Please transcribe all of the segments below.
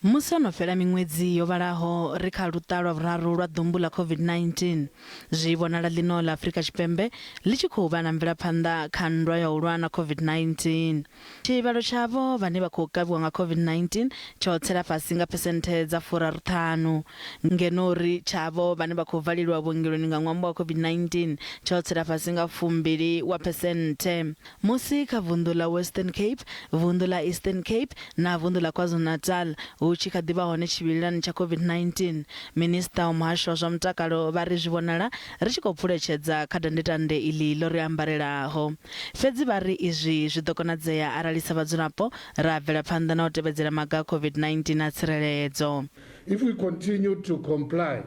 Musi ho no fhela miṅwedzi yo vhalaho ri kha luṱa lwa vhuraru lwa ḓumbu ḽa COVID-19, zwi vhonala ḽino ḽa Afrika Tshipembe ḽi tshi khou vha na mvelaphanḓa kha nndwa ya u lwa na COVID-19. Tshivhalo tsha avho vhane vha khou kavhiwa nga COVID-19 tsho tsela fhasi nga phesenthe dza furaruṱhanu, ngeno uri tsha avho vhane vha khou valeliwa vhuongeloni nga ṅwambo wa COVID-19 tsho tsela fhasi nga fumbili wa phesenthe. Musi kha vunḓu ḽa Western Cape, vunḓu ḽa Eastern Cape na vunḓu ḽa KwaZulu-Natal hu tshi kha ḓi vha hone tshivhilelani tsha COVID-19, Minisiṱa wa Muhasho wa zwa Mutakalo vha ri zwi vhonala ri tshi khou phuletshedza kha dandetande iḽi ḽo ri ambarelaho. Fhedzi vha ri izwi zwi ḓo konadzea arali sa vhadzulapo ra bvela phanḓa na u tevhedzela maga a COVID-19 a tsireledzo. If we continue to comply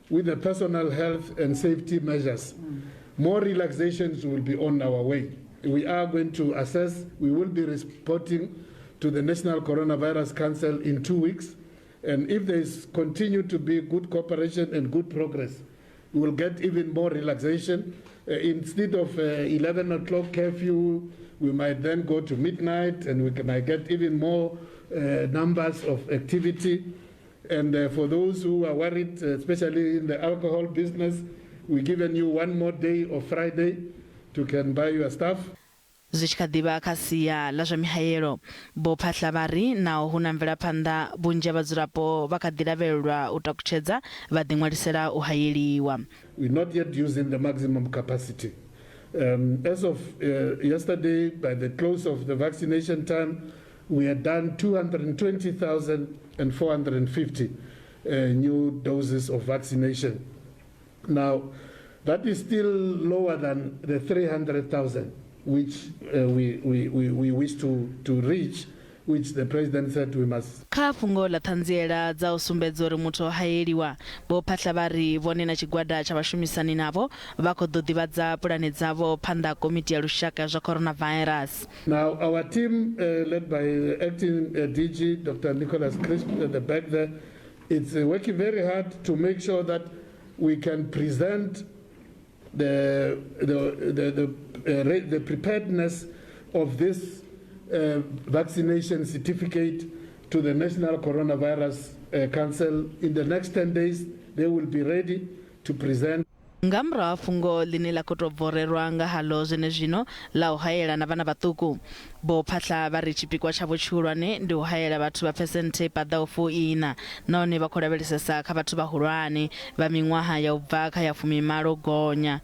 with the personal health and safety measures, more relaxations will be on our way. We are going to assess, we will be reporting to the National Coronavirus Council in 2 weeks. And if there is continue to be good cooperation and good progress, we will get even more relaxation. Instead of 11 o'clock curfew, we might then go to midnight, and we might get even more numbers of activity. And for those who are worried, especially in the alcohol business, we've given you one more day of Friday to can buy your stuff. Zwi tshi kha ḓi vha kha sia ḽa zwa mihayelo, Vho Phaahla vha ri naho hu na mvelaphanḓa, vhunzhi ha vhadzulapo vha kha ḓi lavhelelwa u takutshedza vha ḓiṅwalisela u hayeliwa. We're not yet using the maximum capacity. As of yesterday, by the close of the vaccination time, we had done 220,450 new doses of vaccination. Now, that is still lower than the 300,000 which we wish to reach, which the president said we must. Kha fhungo ḽa ṱhanziela dza u sumbedza uri muthu o hayeliwa, Vho Phaahla vha ri vhone na tshigwada tsha vhashumisani navho vha khou ḓo ḓivhadza pulane dzavho phanḓa ha Komiti ya Lushaka ya zwa Coronavirus. Now, our team, led by acting DG, Dr. Nicholas Crisp, at the back there, it's working very hard to make sure that we can present the preparedness of this vaccination certificate to the National Coronavirus Council. In the next 10 days, they will be ready to present. Nga murahu ha fhungo ḽine ḽa khou tou bva u rerwa nga haḽo zwenezwino ḽa u hayela na vhana vhaṱuku, Vho Phaahla vha ri tshipikwa tshavho tshihulwane ndi u hayela vhathu vha phesenthe i paḓaho fuiṋa nahone vha khou lavhelesesa kha vhathu vhahulwane vha miṅwaha ya u bva kha ya fumimalo u gonya.